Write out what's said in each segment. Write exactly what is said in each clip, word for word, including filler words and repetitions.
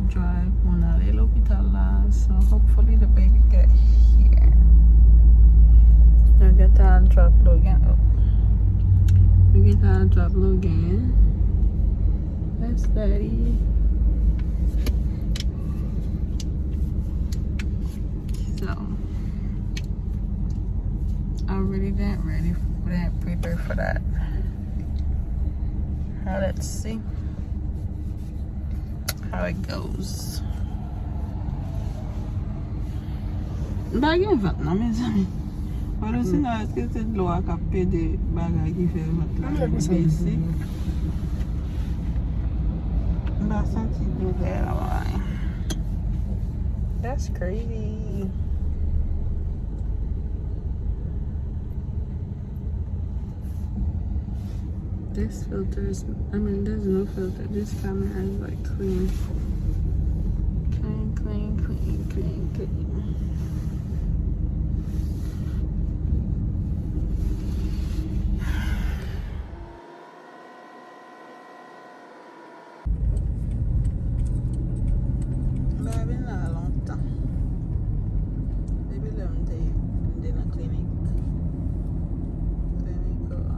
Drive pou n ale lopital la. So hopefully the baby get here. Nou gentan drop Logan. Oh. Nou gentan drop Logan. That's daddy. So, I really didn't ready for that, prepare for that. Now let's see how it goes. M pa gen vant non, mezanmi. Wè, nou, sinon, èske se dlo a k ap pede bagay ki fè vant la vin bese? M pa santi dlo dèyè la, mwen. That's crazy. This filter is, I mean, there's no filter. This camera is like clean. Clean, clean, clean, clean, clean. M pa vin la lontan. Depi lè m te, m te nan klinik. Klinik, uh,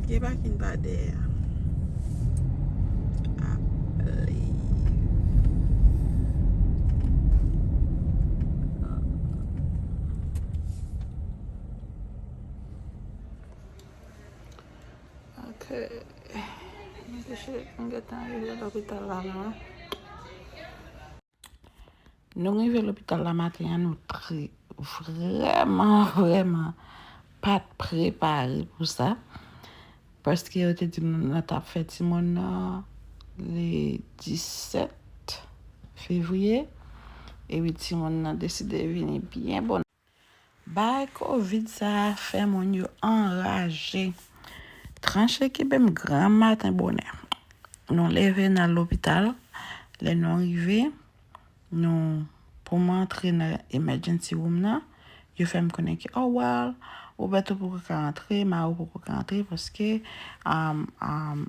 Gen pakin pa dèyè a. I believe. Ok. Mesye, m gentan rive lopital la, non. Nou rive lopital la maten an, nou trè, vrèman, vrèman pa t prepare pou sa. Paske yo te di nou nan t ap fè timoun nan le disèt fevriye. Epi timoun nan deside vini byen bonè. Bay kovid sa a fè moun yo anraje. Tranche kenbe m granmaten bonè. Nou leve n al lopital. Lè nou rive, nou, pou m antre nan emergency room nan, yo fè m konnen ke, oh well, Roberto poko ka antre, Maro poko ka antre, paske, um, um,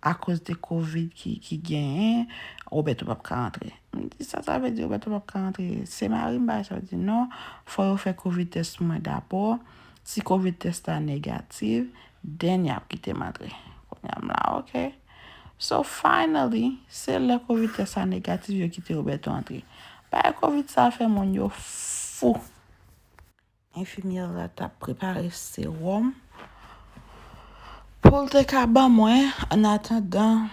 akoz de kovid ki, ki genyen, Roberto p ap ka antre. M di, sa sa vle di Roberto p ap ka antre? Se mari m bay sa, yo di, non, fò yo fè kovid test pou mwen dabò. Si kovid test la negatif, then y ap kite m antre. Kounye a m la, ok. So, finally, se lè kovid test la negatif, yo kite Roberto antre. Bagay kovid sa fè moun yo fou. Enfimyè la t ap prepare sewòm pou l te ka ban mwen, an atandan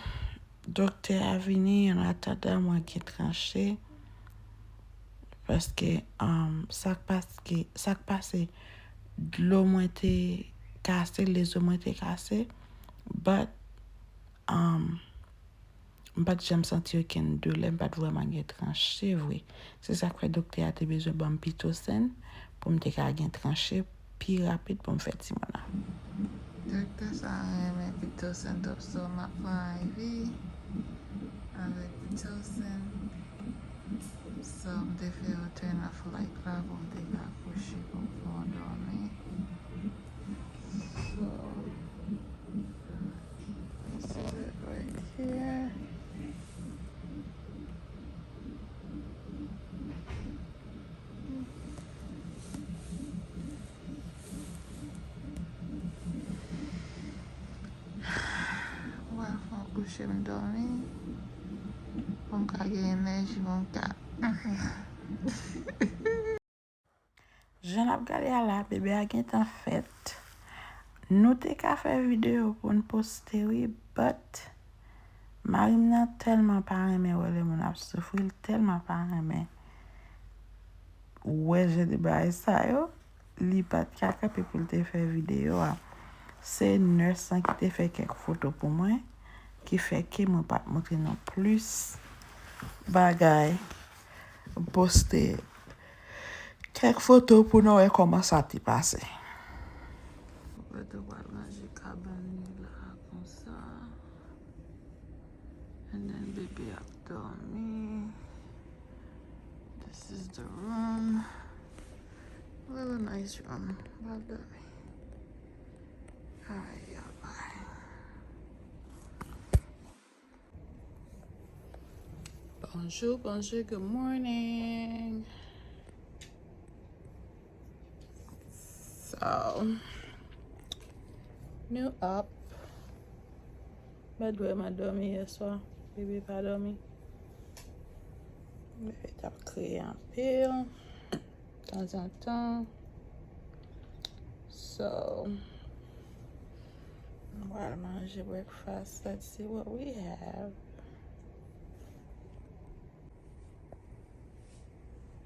doktè a vini, an atandan mwen gen tranche. Paske, um, sa k paske, sa k pase, dlo mwen te kase, lezo mwen te kase. But, um, M pa t janm santi okenn doulè, m pa t vrèman gen tranche vre. Se sa k fè doktè a te bezwen ban m Pitocin pou m te ka gen tranche pi rapid pou m fè timoun nan. Doktè sa a renmen Pitocin twòp, so m ap pran I V avèk Pitocin. So, m te fè yo turn off light la pou m te ka kouche pou m pran dòmi. So, this is it right here. Mwen fè yon kouche m dòmi pou m ka gen enèji pou m ka. Jan n ap gade a la, bebe a gentan fèt. Nou te ka fè videyo pou n poste wi, but mari m nan tèlman pa renmen wè lè moun ap soufri, l tèlman pa renmen wè jan de bagay sa yo, li pa t ka kanpe pou l te fè videyo a. Se nurse lan ki te fè kèk foto pou mwen, ki fè ke mwen pa t montre nou plis bagay, poste Kèk foto pou nou wè kòman sa te pase. Ou pral manje kabann li la konsa. And then bebe ap dòmi. This is the room. Really nice room. Love that. Alright, y'all. Bye. Bonjou, bonjou, good morning. So, nou up. Mwen dwe mwen dòmi yè swa. Bebe pa dòmi. Bebe t ap kriye anpil tanzantan. So, mwen pral manje breakfast. Let's see what we have.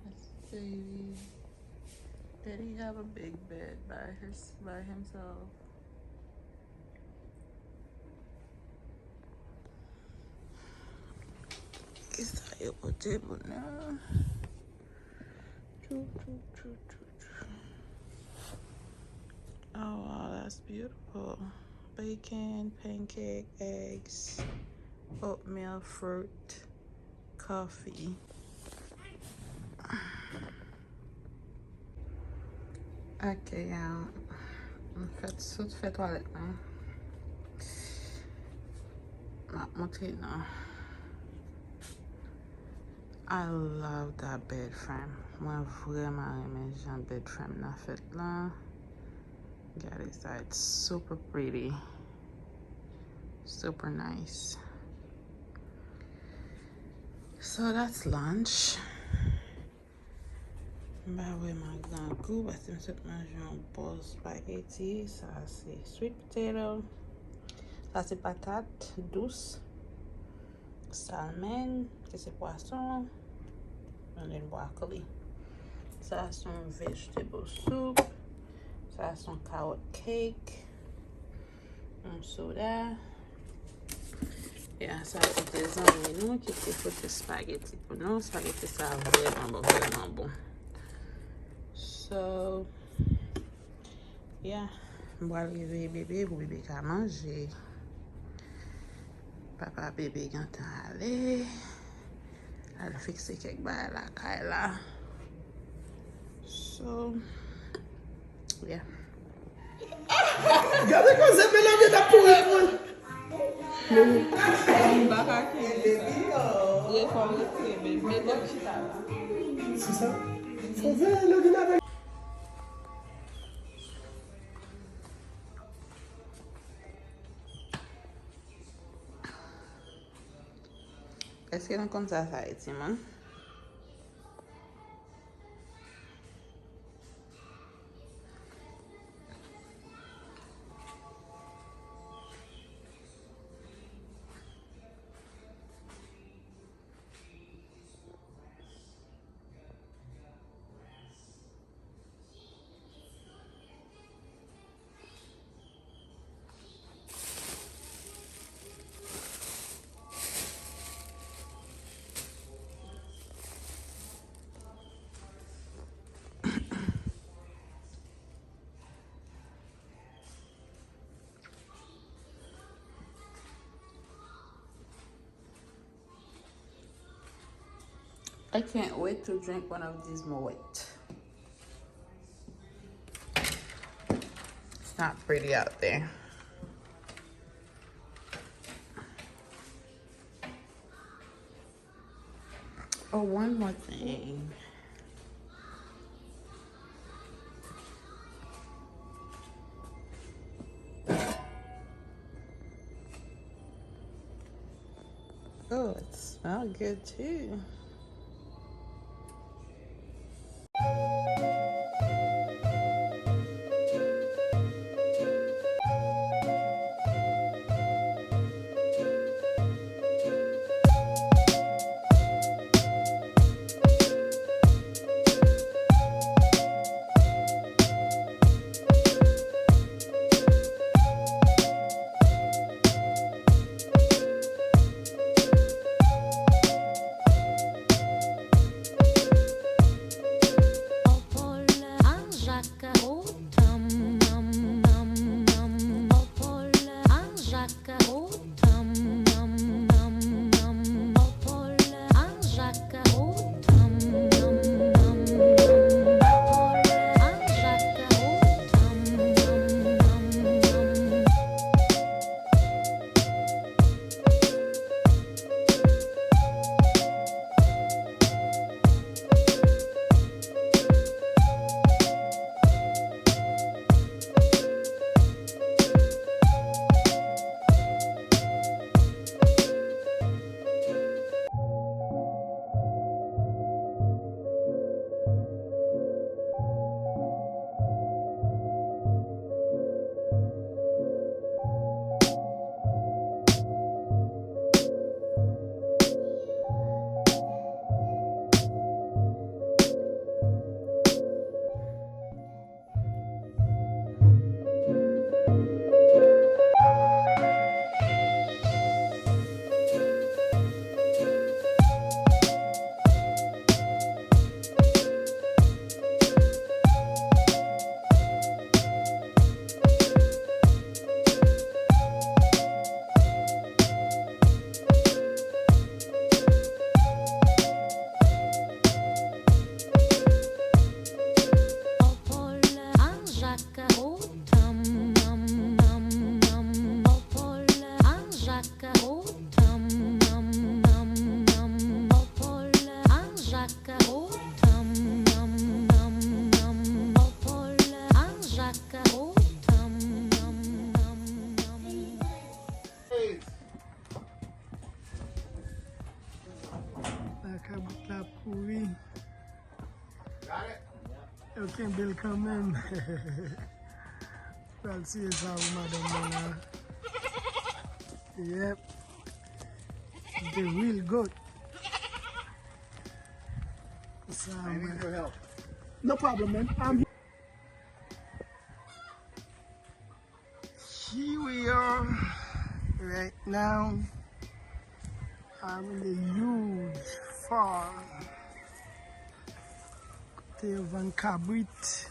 Let's see. Did he have a big bed by his by himself? Kisa yo pote pou nou? Chou, chou, chou, chou, chou. Oh, wow, that's beautiful. Bacon, pancake, eggs, oatmeal, fruit, coffee. Ok, um, m fèt sot fè twalèt mwen. M ap montre nou. I love that bed frame. Mwen vrèman renmen jan bed frame nan fèt la. Gade sa, it's super pretty. Super nice. So that's lunch. M pa vrèman grangou paske m sot manje yon bòl spaghetti. Sa se sweet potato. Sa se patat dous. Salmon, ki se pwason. And then broccoli. Sa se yon vegetable soup. Sa se yon carrot cake. Yon soda. Ya, sa se te zanmi nou ki te pote spaghetti pou nou. Spaghetti sa vrèman bon, vrèman bon. So, ya, m pral reveye bebe pou bebe ka manje. Papa bebe gentan ale. Al fikse kèk bagay lakay la. So, yeah. Gade koze Melody t ap kouri pou l. M pa ka kenbe sa. Ye fò m retire, men, men lòt chita la. Se sa? Fò veye Melody la. Èske nou konn sa sa ye, timoun? I can't wait to drink one of these Moet. It's not pretty out there. Oh, one more thing. Oh, it smells good too. La kabrit la ap kouri. Yo kenbe l kanmenm. Pral tiye sa pou madanm mwen la. Yep. The real goat. Sa, I need your help. No problem, man. I'm here. Here we are right now. I'm in the huge farm. Kote yo vann kabrit.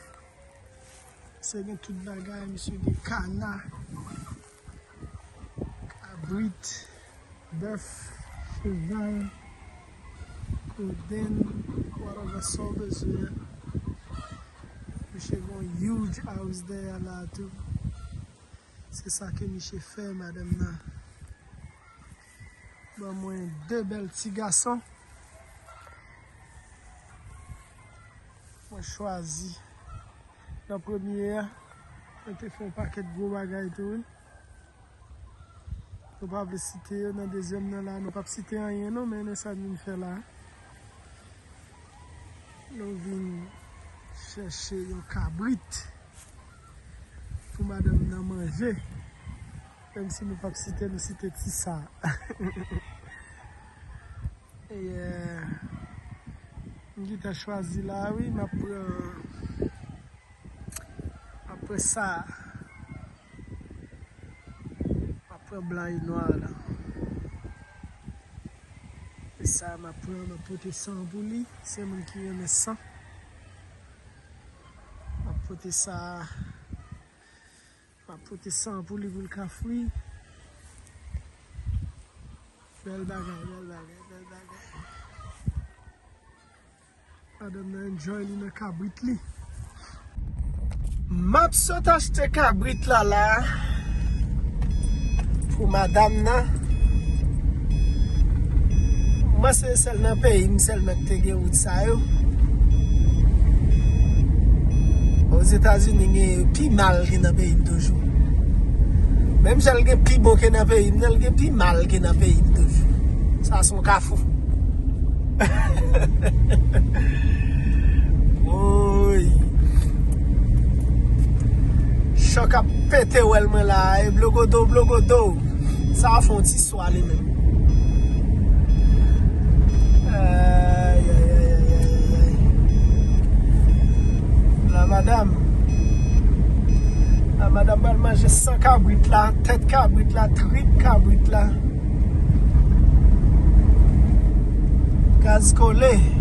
Misye gen tout bagay, misye gen kana, kabrit, bèf, cheval, kodenn, whatever sa w bezwen. Misye gen yon huge house dèyè la tou. Se sa ke misye fè, madanm nan ban mwen de bèl ti gason. Mwen chwazi. Nan premye a, mwen te fè yon pakèt gwo bagay tou, wi. Nou pa vle site yo nan dezyèm nan la. Nou p ap site anyen non, men nan sa n vin fè la. Nou vin chèche yon kabrit pou madanm nan manje. Menm si nou p ap site, nou site ti sa. E, euh, m gentan chwazi la, wi, m ap pran, m ap pran sa. M ap pran blan e nwa la. E sa m ap pran, m ap pote san pou li. Se moun ki renmen san. M ap pote sa. M ap pote san pou li pou l ka fri. Bèl bagay, bèl bagay, bèl bagay. Madanm nan enjoy li nan kabrit li. M ap sot achte kabrit la la pou madanm nan. Mwen se sèl nan peyi m sèlman ki te gen wout sa yo. Ozetazini gen pi mal ke nan peyi m toujou. Menm jan l gen pi bon ke nan peyi m nan, l gen pi mal ke nan peyi m toujou. Sa se yon kafou. Woy. Chòk ap pete wèl mwen la, e blogodo, blogodo. Sa a fè yon ti swa li menm. Ay, ay, ay, ay, ay, ay, ay. La madam. La madam pral manje san kabrit la, tèt kabrit la, trip kabrit la. Gaz kole.